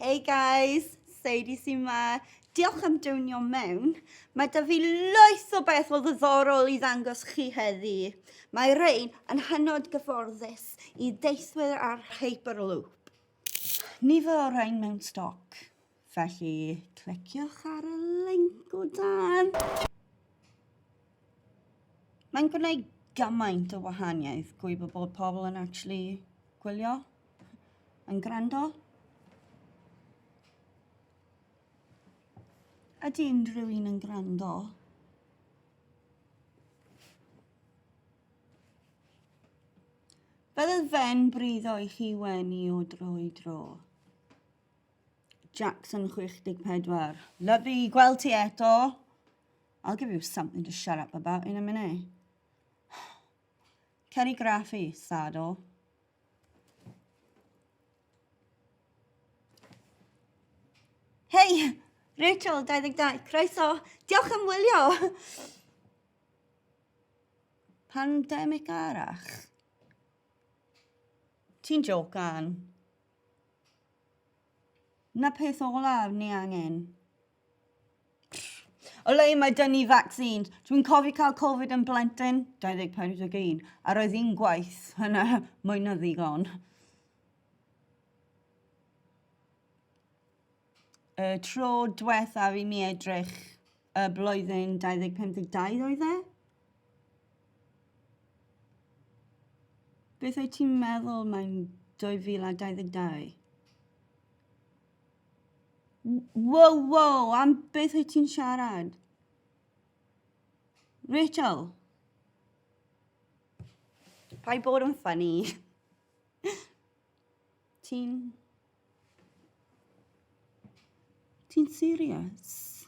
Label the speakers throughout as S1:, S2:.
S1: Hey guys, Sadie sy'n ma. Diolch am diwnio mewn. Mae da fi lwyth o beth o ddiddorol i ddangos chi heddi. Mae rhain yn hynod gyfforddus i deithwyr ar Hyperloop. Nifer o rhain mewn stoc, felly cliciwch ar y link o dan. Mae'n gwneud gymaint o wahaniaeth gwybod bod pobl yn actually gwylio. Yn gwrando? Ydy unrhyw un yn gwrando? Byddai fe'n briddo i chi wenu o dro i dro. Jackson 64. Lyfli gweld ti eto. I'll give you something to shut up about in a minute. Cer i graffu, Sado. Hei, Rachel, 22, croeso. Diolch am wylio. Pandemic arall. Ti'n jocan. Na peth olaf ni angen. O leia mae dyn ni vaccines. Dwi'n cofio cael Covid yn blentyn, 2041, a roedd un gwaith hynna mwy na ddigon. Y tro diwethaf i mi edrych y blwyddyn 2052 oedd e? Beth wyt ti'n meddwl mae'n 2022? Wow, wow, am beth wyt ti'n siarad? Rachel? Paid bod yn funny. Ti'n... Ti'n serious?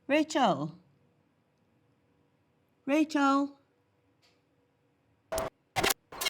S1: Rachel? Rachel?